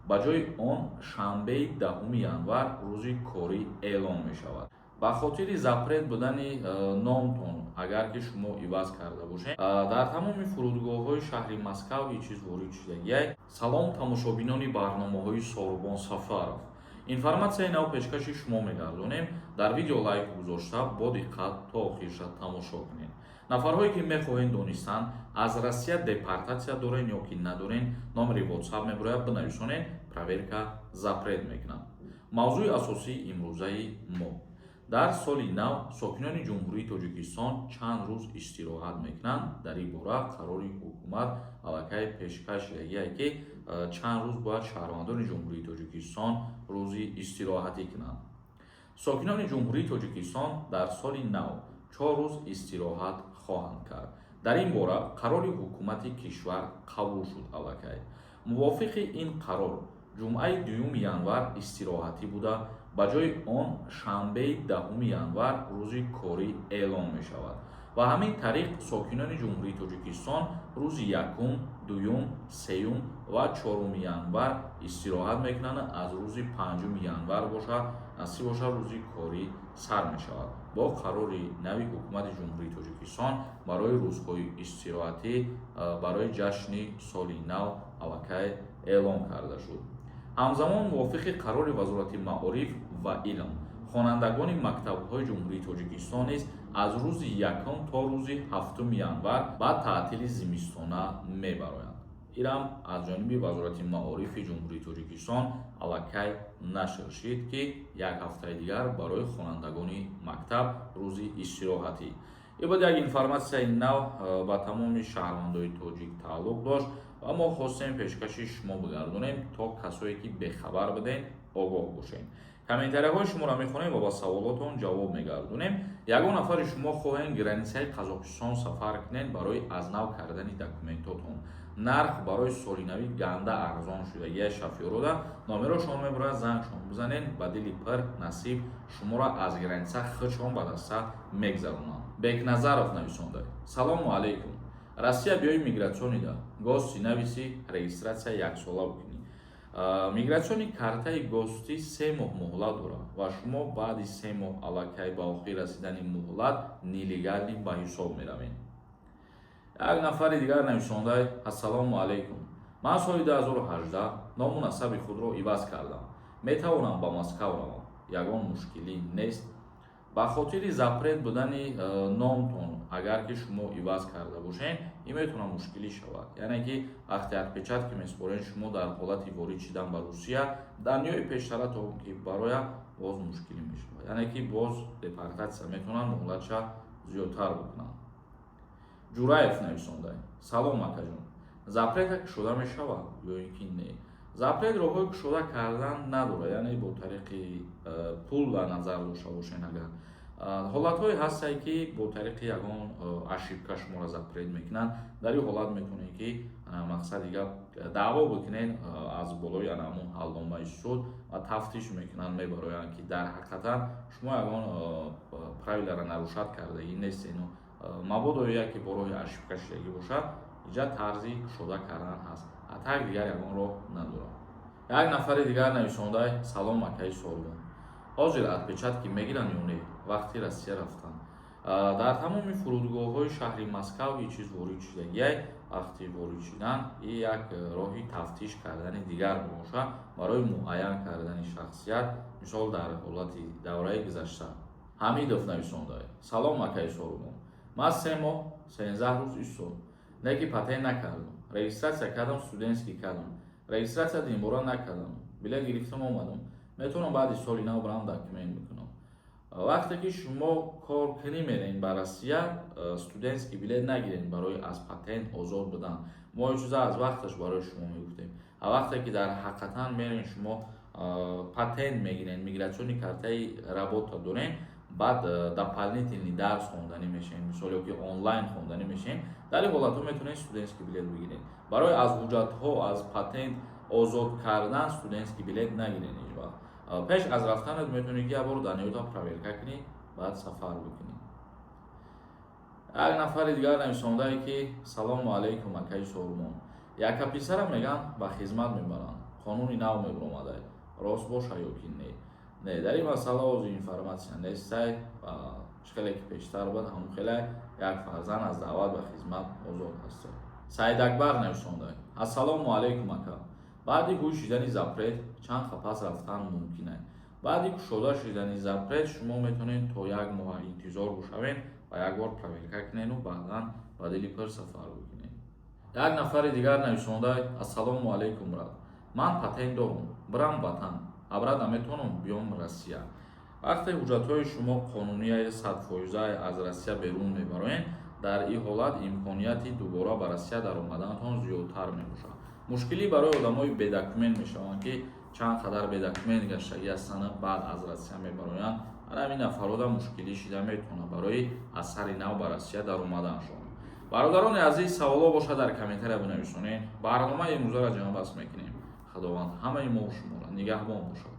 Ба ҷои он шанбеи 10-уми январ рӯзи корӣ эълон мешавад. Ба хотири запрет будани номтон, агар ки шумо иваз карда бошед, дар тамоми фурудгоҳҳои шаҳри Москав ҳеҷ чиз ворид шудагиай. Салом, тамошобинони барномаҳои Сорубон Сафаров! Информатсияи нав пешкаши шумо мегардонем. Дар видео лайк гузошта, бо диққат то охирша тамошо кунед. Нафарҳое ки мехоҳед донистан, аз Россия депортатсия дорен ё ки надорен, номери WhatsApp мебарояд, бинависонед, проверка запрет мекунам. Мавзӯи асосии имрӯзаи мо: дар соли нав сокинони Ҷумҳурии Тоҷикистон чанд рӯз истироҳат мекунанд? Дар ин бора қарори ҳукумат аллакай пешкаш шудагие, ки чанд рӯз бояд шаҳрвандони Ҷумҳурии Тоҷикистон рӯзи истироҳатӣ кунанд. Сокинони Ҷумҳурии Тоҷикистон дар соли нав 4 рӯз истироҳат хоҳанд кард. Дар ин бора қарори ҳукумати кишвар қабул шуд аллакай. Мувофиқи ин қарор, ҷумъаи 2-юми январ истироҳатӣ буда, ба ҷои он шанбеи 10-уми январ рӯзи корӣ эълон мешавад. Ва ҳамин тариқ сокинони Ҷумҳурии Тоҷикистон рӯзи 1-ум, 2-юм, 3-юм ва 4-уми январ истироҳат мекунанд. Аз рӯзи 5-уми январ бошад, насиб бошад, рӯзи корӣ сар мешавад. Бо қарори нави ҳукумати Ҷумҳурии Тоҷикистон барои рӯзҳои истироҳатӣ барои ҷашни соли нав аллакай эълон карда шуд. Ҳамзамон, мувофиқи қарори Вазорати маориф ва илм, хонандагони мактабҳои Ҷумҳурии Тоҷикистон низ аз рӯзи 1-ум то рӯзи 7-уми январ ба таътили зимистона мебароянд. Инам аз ҷониби Вазорати маорифи Ҷумҳурии Тоҷикистон аллакай нашр шид, ки як ҳафтаи дигар барои хонандагони мактаб рӯзи истироҳатӣ. Ин буд як информатсияи нав, ба тамоми шаҳрвандои тоҷик тааллуқ дошт ва мо хостем пешкаши шумо бигардонем, то касое ки бехабар будем, огоҳ бошем. Комментарияҳои шуморо мехонем ва ба саволотон ҷавоб мегардонем. Ягон нафари шумо хоҳем границаи Қазоқистон сафар кунед барои аз нав кардани документотон, нарх барои солинавӣ ганда арзон шудагия. Шофёрода номерошон мебурад, зангшон бизанед, ба дили пир насиб шуморо аз граница худшон ба даста мегзаронанд. Бекназаров нависонда: «Салому алайкум, Россия биёи, миграционный да гости нависи, регистрация яксола бикунӣ. Миграционный картаи гости 3 моҳ муҳлат дорад ва шумо баъди 3 моҳ аллакай ба охир расидани муҳлат нелегальный ба ҳисоб меравед». Як нафари дигар нависондай: «Ассалому алайкум, ман соли 2018 ному насаби худро иваз кардам, метавонам ба Москав равам, ягон мушкилӣ нест?» Ба хотири запрет будани номтон, агар ки шумо иваз карда бошед, ин метавонад мушкилӣ шавад. Яъне ки вақте отпечатки месупоред, шумо дар ҳолати ворид шидан ба Русия дар ниҳои пештара то ки бароя боз мушкилӣ мешавад, яъне ки боз депортатсия метавонанд, муҳлатша зиёдтар бикунанд. Ҷураев нависонда: «Салом, акаҷон, запрета кушода мешавад ё ин ки не?» Запрет роҳҳои кушода кардан надорад, яъне бо тариқи пул дар назар дошта бошед. Агар ҳолатҳое ҳастае, ки бо тариқи ягон ошибка шуморо запрет мекунанд, дар ин ҳолат метавонед, ки мақсади гап даъво бикунед аз болои ана ҳамон ҳалномаи суд ва тафтиш мекунанд, мебароянд, ки дар ҳақиқатан шумо ягон правиларо нарушать кардагӣ нестед. Мабодо яке бо роҳи ошибка шудагӣ бошад, инҷа тарзи кушода кардан ҳаст, а так дигар ягон роҳ надорад. Як нафари дигар нависондай: «Салом, акаи Сорбон, ҳозир отпечатки мегиранд ё не вақти Россия рафтан?» Дар тамоми фурудгоҳҳои шаҳри Москав ҳеҷ чиз ворид шудагиай. Вақти ворид шудан и як роҳи тафтиш кардани дигар мебошад барои муайян кардани шахсият, мисол дар ҳолати давраи гузашта. Ҳамидов нависонда: «Салом, акаи Сорубон, ман 3 моҳ 13 рӯз истод, не ки патент накардам, регистрация кардам, студентский кардам, регистрация димбора накардам, билет гирифтам, омадам, метавонам баъди соли нав барам документ бикунам?» Вақте ки шумо кор кунӣ мерен ба Россия, студентский билет нагирен барои аз патент озод будан. Мо ин чиза аз вақташ барои шумо мегуфтем. А вақте ки дар ҳақиқатан мерен, шумо патент мегирен, миграционный картаи работа дорен, баъд дополнительный дарс хонданӣ мешавем, мисол, ё ки онлайн хонданӣ мешавем, дар ин ҳолатҳо метавонед студентский билет бигиред. Барои аз ҳуҷҷатҳо, аз патент озод кардан студентский билет нагирен ҳеҷ вақт. Пеш аз рафтанат метавонӣ ки якбор данныета проверка кунӣ, баъд сафар бикунӣ. Як нафари дигар нависондае, ки: «Салому алайкум, акаи Сорумон, яка писарам меган ба хизмат мебаранд, Қонуни нав мебиромадай, рост боша ё ки не? Не, дар ин масъала ҳозир информация нестай. Чӣ хеле ки пештар буд, ҳамон хеле як фарзанд аз даъват ба хизмат озод ҳаст. Саидакбар нависонда: «Ассалому алайкум, ака. Баъди ҳуй шидани запрет чанд пас рафтан мумкин аст?» Баъди кушода шидани запрет шумо метавонед то як моҳ интизор бошавед ва як бор проверка кунеду баъдан ба дили пир сафар бикунед. Як нафари дигар нависонда: «Ассалому алайкум, брат. Ман патент дорум, бирам ватан, обратно метавонам биём Россия?» Вақте ҳуҷҷатҳои шумо қонунияи 100-фоиза, аз Россия берун мебароед, дар ин ҳолат имконияти дубора ба Россия даромаданатон зиёдтар мебошад. Мушкилӣ барои одамои бедокумент мешаванд, ки чанд қадар бедокумент гаштагӣ ҳастанд, баъд аз Россия мебароянд. Ана ҳамин нафарода мушкилӣ шида метавонад барои аз сари нав ба Россия даромаданшон. Бародарони азиз, саволо бошад, дар комментария бинависонед. Барномаи имрӯзаро ҷамъбаст мекунем. Худованд ҳамаи мо шуморо нигаҳбон бошад.